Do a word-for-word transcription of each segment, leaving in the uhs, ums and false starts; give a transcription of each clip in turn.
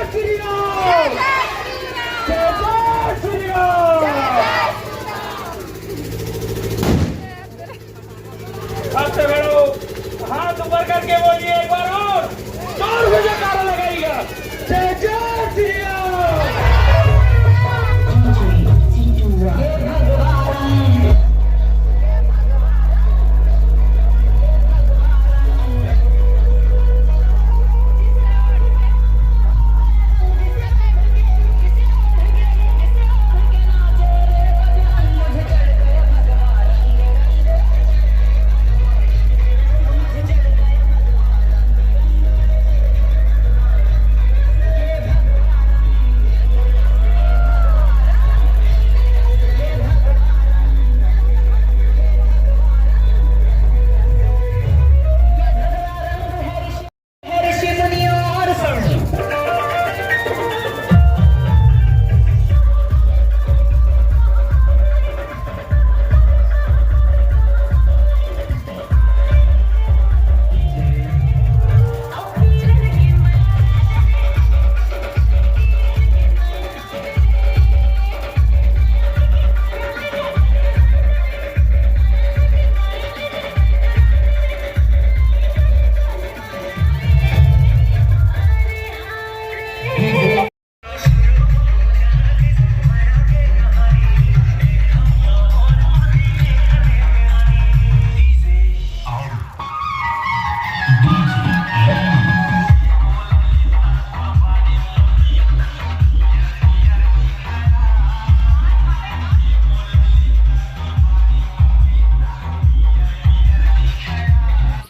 श्री राम। जय जय श्री राम। हाथ से भिड़ो, हाथ ऊपर करके बोलिए एक बार और, जोर से जयकारा लगाइएगा। जय जय श्री राम।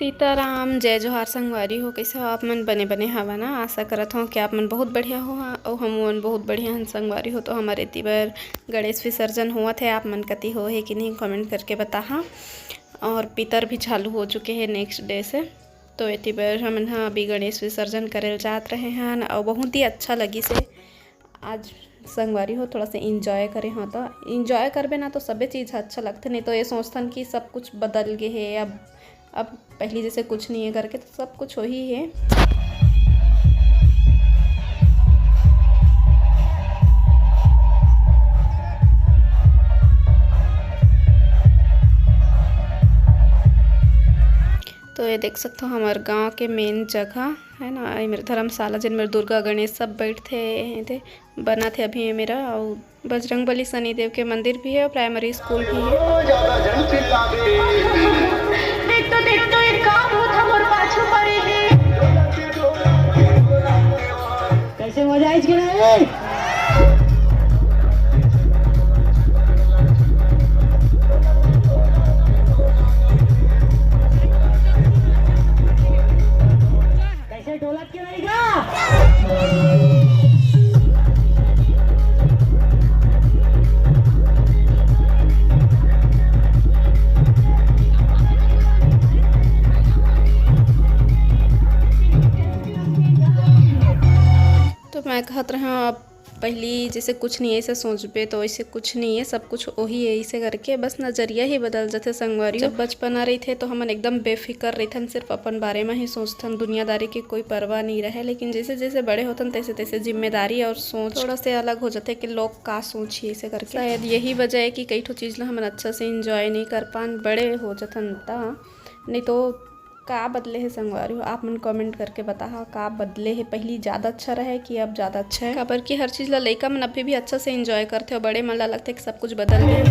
सीताराम, जय जोहार संगवारी हो, कइसे हो आप मन? बने बने हवा ना? आशा करत हव कि आप मन बहुत बढ़िया हो, अउ हम मन बहुत बढ़िया हन संगवारी हो। तो हमर एती बर गणेश विसर्जन होवत हे, आप मन कती हो हे कि नहीं, कमेंट करके बताहा। और पितर भी चालू हो चुके हैं नेक्स्ट डे से। तो एती बर हमन ह अभी गणेश विसर्जन करे ल जात रहे हन, अउ बहुत ही अच्छा लगिस हे। आज संगवारी हो थोड़ा सा इंजॉय करे हो, तो इंजॉय करबे ना तो सबे चीज़ ह अच्छा लगथे, नहीं तो ये सोचथन कि सब कुछ बदल गे हे, अब अब पहली जैसे कुछ नहीं है करके, तो सब कुछ वही है। तो ये देख सकते हो हमारे गांव के मेन जगह है ना, ये मेरे धर्मशाला जिन मेरे दुर्गा गणेश सब बैठते हैं, थे बनाथे अभी ये मेरा, अउ बजरंग बली शनिदेव के मंदिर भी है, प्राइमरी स्कूल भी है। देख तो, देख तो, एक काम होत हमर पाछू पड़े हे। कैसे मजा आइस कि नहीं? कैसे डोलत के रहेगा? तो मैं कहत रहा, अब पहली जैसे कुछ नहीं है, ऐसे सोचबे तो ऐसे कुछ नहीं है, सब कुछ वही है, ऐसे करके बस नजरिया ही बदल जाथे संगवारी। जब बचपना रहिथे तो हमन एकदम बेफिकर रहिथन, सिर्फ अपन बारे में ही सोचथन, दुनियादारी के कोई परवाह नहीं रहे। लेकिन जैसे जैसे बड़े होथन तैसे तैसे जिम्मेदारी और सोच थोड़ा से अलग हो जाथे कि लोग का सोचही, ऐसे करके शायद यही वजह है कि कई ठो चीज़ ला हमन अच्छा से इंजॉय नहीं कर पान, बड़े हो जाथन त। नहीं तो का बदले हे संगवारी हो, आप मन कमेंट करके बताहा, का बदले हे, पहली ज़्यादा अच्छा रहे कि अब ज़्यादा अच्छा है? काबर कि हर चीज़ ला लइका मन अभी भी अच्छा से इंजॉय करथे और बड़े मन ला लगथे कि सब कुछ बदल गए।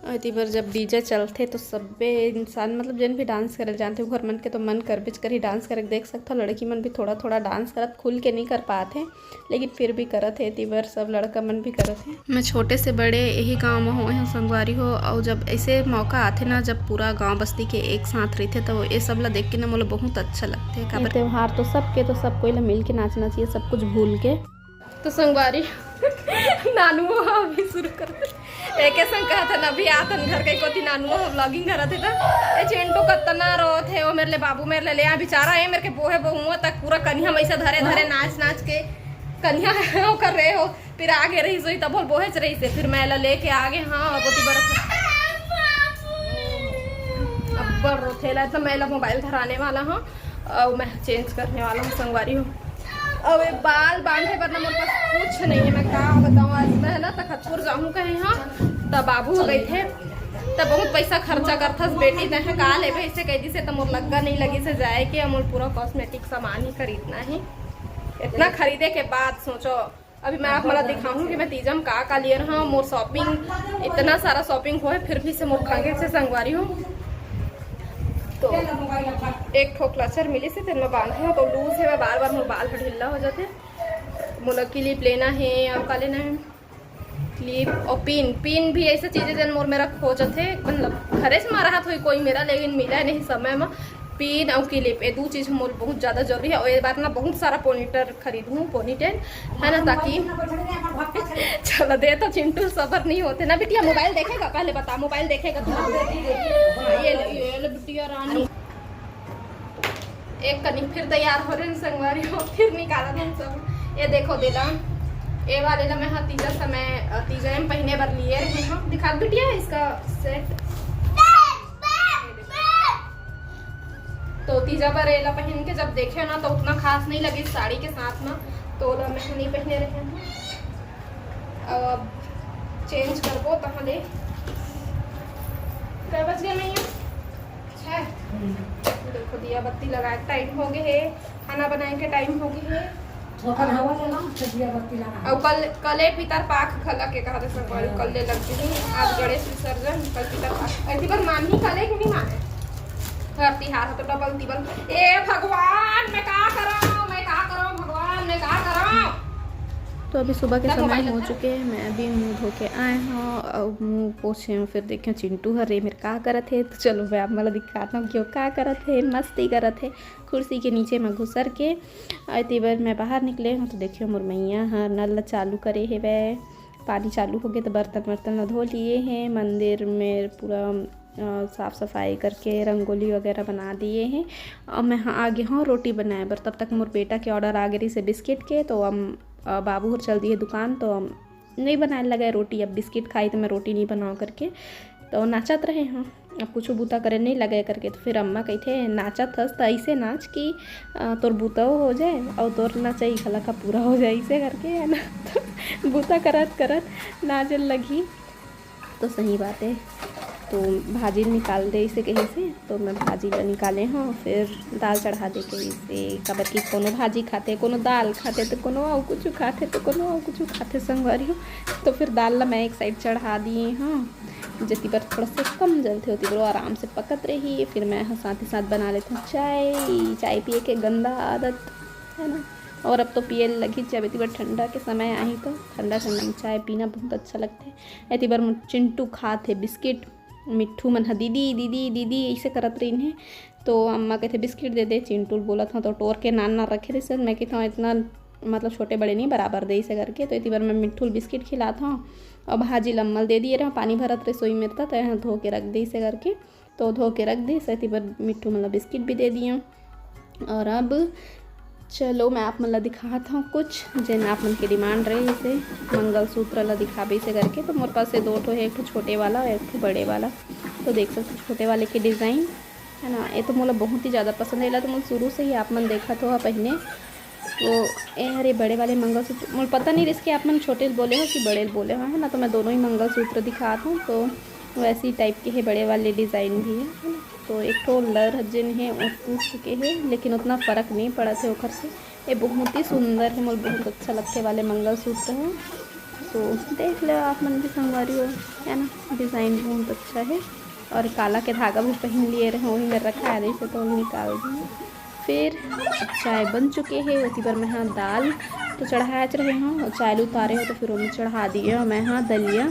एती बर जब डीजे चलथे तो सब्बे इंसान, मतलब जेन भी डांस करे ल जानथे, ओकर मन के तो मन करबेच करही डांस करे के। देख सकथव, लड़की मन भी थोड़ा-थोड़ा डांस करत, खुल के नहीं कर पात हे, लेकिन फिर भी करत हे। एती बर सब लड़का मन भी करत हे। मैं छोटे से बड़े यही गांव में होए हूँ संगवारी हो, और जब ऐसे मौका आथे ना, जब पूरा गांव बस्ती के एक साथ रहिथे, तो ये सब ला देख के ना मोला बहुत अच्छा लगथे। ये काबर त्योहार तो सबके, तो सब कोई ला मिल के नाचना चाहिए, सब कुछ भूल के। तो संगवारी, नानू हो अभी शुरू कर दे। एके संग कहत हन, अभी आत हन घर के कोती, नानू हो vlogging करत हे त। ए चिंटू कतना रोत हे, ओ मेरे ले बाबू मेरे ले, ले आ बेचारा, ए मेरे के बोहे बहुआ तक पूरा कनिहा में ऐसे धरे धरे नाच नाच के। कन्या ओकर रे हो, फिर आगे रही सोई तब बोहेच रही से, फिर मैं ला लेके आगे। हाँ, अब ओती बरस अब्बड़ रोथे ला, तो मैं ला मोबाइल धराने वाला हूँ और मैं चेंज करने वाला हूँ संगवारी हो। अब ये बाल बांधे बर ना मोर पास कुछ नहीं है, मैं का बताऊँ। आज मैं ना तखतपुर जाऊँ कहे हाँ, तब बाबू हो गई थे, तब बहुत पैसा खर्चा करथस बेटी, तैं का लेबे इसे कह दी से, तो मोर लग्गा नहीं लगी से जाए के मोर पूरा कॉस्मेटिक सामान ही खरीदना है। इतना खरीदे के बाद सोचो, अभी मैं आप मन ला दिखाहूँ कि मैं तीजा म का का लिए रहूँ। मोर शॉपिंग, इतना सारा शॉपिंग होए, फिर भी से मोर खंगे से संगवारी हो। तो एक ठो क्लचर मिली से, तेन में बांधे हो तो लूज है, मैं बार बार मोर बाल ह ढीला हो जाते। मोला क्लिप लेना है और का लेना है, क्लिप और पिन। पिन भी ऐसे चीजें जन मोर मेरा खो जाते, मतलब घरे से मारा हाथ हुई कोई मेरा, लेकिन मिला नहीं समय में। पिन और क्लिप, ये दो चीज मोर बहुत ज्यादा जरूरी है। और ये बार ना बहुत सारा पोनीटेल खरीदूँ, पोनीटेल, है ना, ताकि चलो दे तो चिंटू सबर नहीं होते ना। बिटिया मोबाइल देखेगा, पहले बता, मोबाइल देखेगा तू? हाँ, ये ले, ये ले बिटिया रानी। एक कनी फिर तैयार हो रहे हैं संगवारी हो, फिर निकाला था सब। ये देखो देला, ये वाले ला मैं हाँ तीजा समय, अ, तीजा में पहने बर लिए रहे हैं। दिखा बिटिया इसका सेट। तो तीजा बर एला पहन के जब देखे ना तो उतना खास नहीं लगे साड़ी के साथ ना, तो ओला मैं नहीं पहने रहे हूँ। अब चेंज करबो तहाँ ले। कै बज गए मैया? छः। देखो दिया बत्ती लगाए टाइम हो गए है, खाना बनाए के टाइम हो गए है। थोकन हवा ले ला, तो दिया बत्ती लगा। और कल, कले पितर पाख खला के कहा था संगवारी, कल ले लग गई। आज गणेश विसर्जन, कल पितर पाख। ऐसी बार मानही कले कि नहीं माने? हर तिहार हो तो डबल तिबल। ए भगवान, मैं का करूं, मैं का करूं, भगवान, मैं का करूं? तो अभी सुबह के देखो समय भाई हो लोग। चुके हैं, मैं अभी मुंह धो के आए हूँ और मुंह पोछे हूँ, फिर देखे चिंटू हर रे मेरे का करत है। तो चलो मैं आप मला दिखाता हूँ कि वो का करत है, मस्ती करत है। कुर्सी के नीचे में घुसर के, अउ एती बर मैं बाहर निकले हूँ, तो देखियो मोर मैया ह नल ल चालू करे हेवय। पानी चालू होगे, तो बर्तन वर्तन ल धो लिए हे। मंदिर में पूरा, अ, साफ सफाई करके रंगोली वगैरह बना दिए हे। अब मैं ह आगे हूँ रोटी बनाए बर। तब तक मोर बेटा के order आगे रहिसे बिस्किट के, तो अब, अ, बाबू हर चल दिए दुकान, तो अब नइ बनाए लगे रोटी, अब बिस्किट खाई तो मैं रोटी नइ बनाओ करके तो नाचत रहे हूँ। अब कुछ बूता करे नइ लगे करके तो फिर अम्मा कहिथे, "नाचत हस त अइसे नाच कि, अ, तोर बूताओ हो जाए और तोर नचई घला का पूरा हो जाए," अइसे करके, है ना। तो बूता करत करत नाचे लगही तो सही बात है। तो भाजी निकाल दे इसे कहीं से, तो मैं भाजी ला निकाले हूँ, फिर दाल चढ़ा दे कहीं से, काबर कि कोनो भाजी खाथे, कोनो दाल खाथे, तो कोनो अउ कुछ खाथे, तो कोनो अउ कुछ खाथे संगवारी हो। तो फिर दाल ला मैं एक side चढ़ा दिए हूँ, जेती बर थोड़ा से कम जलथे, ओती बर वो आराम से पकत रही। फिर मैं ह साथ ही साथ बना लेते हूँ चाय। चाय पिए के गंदा आदत है ना, और अब तो पिए लगही जब एती बर ठंडा के समय आही तो ठंडा ठंडा में चाय पीना बहुत अच्छा लगथे। एती बर मोर चिंटू खात हे बिस्किट। मिट्ठू मन ह, "दीदी, दीदी, दीदी," अइसे करत रहिन हे। तो अम्मा कहिथे, "बिस्किट दे दे।" चिंटू ल बोलत हव, तो टोर के नान नान रखे रहिस। मैं कहिथव, "इतना, मतलब, छोटे बड़े नहीं बराबर दे," अइसे करके। तो एती बर मैं मिट्ठू ल बिस्किट खिलात हव। अब भाजी ल अम्मा ल दे दिए रहव, पानी भरत रहिस ओही मेर, त तैं ह धो के रख दे, अइसे करके। तो धो के रख दिस, एती बर मिट्ठू मन ल बिस्किट भी दे दिए। और अब चलो, मैं आप मन ला दिखात हूँ कुछ, जेन आप मन के demand रहे, जैसे मंगलसूत्र ला दिखाबे से करके। तो मोर पास ये दो ठो है, एक ठो छोटे वाला और एक ठो बड़े वाला। तो देख सकते हो छोटे वाले के design, है ना, ये तो मोला बहुत ही ज़्यादा पसंद है। एला तो मोला शुरू से ही आप मन देखत हो पहने। तो ए हरे बड़े वाले मंगलसूत्र, मोला पता नहीं रिस के आप मन छोटे ल बोले हो कि बड़े ल बोले हो, है ना। तो मैं दोनों ही मंगलसूत्र दिखात हूँ। तो वैसी type के है, बड़े वाले design भी है, है ना। तो एक ठो लर जेन है, वो टूट चुके है, लेकिन उतना फर्क नहीं पड़त है ओखर से। ये बहुत ही सुंदर है, मोला बहुत अच्छा लगथे वाले मंगलसूत्र है। तो देख लो आप मन भी संगवारी हो, है ना, design बहुत अच्छा है। और काला के धागा भी पहन लिए रहे, वही में रखा है, जैसे तो निकाल दिए। फिर अब चाय बन चुके हे, ओती बर मैं हा दाल तो चढ़ायच रहे हूँ, और चाय ल उतारे हो तो फिर ओमे चढ़ा दिए हूँ मैं हा दलिया,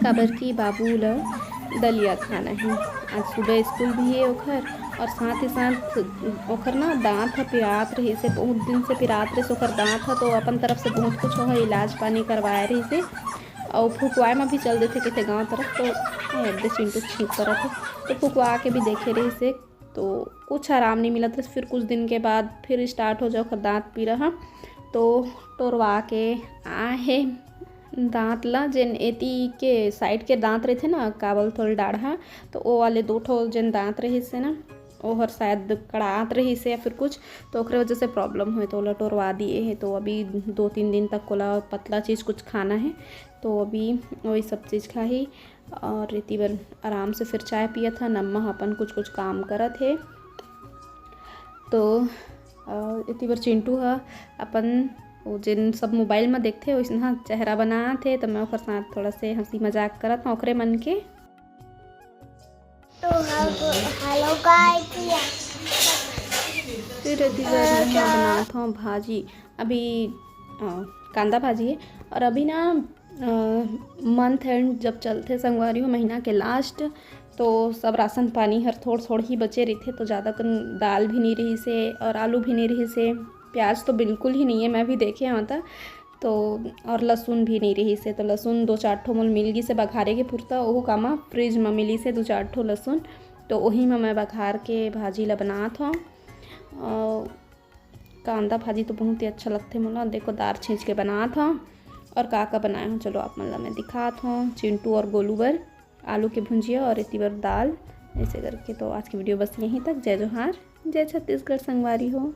काबर कि बाबू ल दलिया खाना है। आज सुबह स्कूल भी है ओखर, और साथ ही साथ ओखर ना दांत ह पिरात रहिस हे, बहुत दिन से पिरात रहिस ओखर दांत ह, तो अपन तरफ से बहुत कुछ ओह इलाज पानी करवाए रहिस हे, और फुकवाए में भी चल देथे किथे गाँव तरफ, तो ए, दे चिंटू छींक करत हे, तो फुकवा के भी देखे रहिस हे। तो कुछ आराम नहीं मिलत रहिस। फिर कुछ दिन के बाद फिर start हो जाए ओखर दांत पीरा ह। तो टोरवा के आए हे दांत ला, जेन एती के side के दांत रहिथे ना, का बोलथों, डाढ़ा, तो ओ वाले दो ठो जेन दांत रहिस हे ना, ओहर शायद कड़ात रहिस हे या फिर कुछ, तो ओकरे वजह से problem होए, तो ओला टोरवा दिए हे। तो अभी दो तीन दिन तक ओला पतला चीज़ कुछ खाना हे, तो अभी वही सब चीज़ खाही। और एती बर आराम से फिर चाय पियत ह, नम्मा ह अपन कुछ कुछ काम करत हे। तो अ, एती बर चिंटू ह अपन वो जेन सब mobile में देखथे, वइसना चेहरा बनात हे, तो मैं ओकर साथ थोड़ा से हंसी मजाक करत हूँ ओकरे मन के। तो hello guys, फिर एती बर मैं बनात हूँ भाजी, अभी अ, कांदा भाजी है। और अभी ना month end जब चलथे संगवारी हो, महीना के last, तो सब राशन पानी हर थोड़ थोड़ ही बचे रहिथे, तो ज़्यादा तो दाल भी नहीं रहिस हे और आलू भी नहीं रहिस हे, प्याज तो बिल्कुल ही नहीं है, मैं भी देखे हूँ त। तो और लहसुन भी नहीं रहिस हे, तो लहसुन दो चार ठो मोल मिल गिस हे बघारे के पुरता, ओहू कामा fridge में मिलिस हे दो चार ठो लहसुन, तो ओही में मैं बघार के भाजी ला बनात हूँ। और कांदा भाजी तो बहुत ही अच्छा लगथे मोला। देखो, दार छींच के बनात हूँ और का का बनाए हूँ, चलो आप मन ला मैं दिखात हूँ। चिंटू और गोलू बर आलू के भुंजिया और एती बर दाल, ऐसे करके। तो आज की video बस यहीं तक। जय जोहार, जय छत्तीसगढ़ संगवारी हो।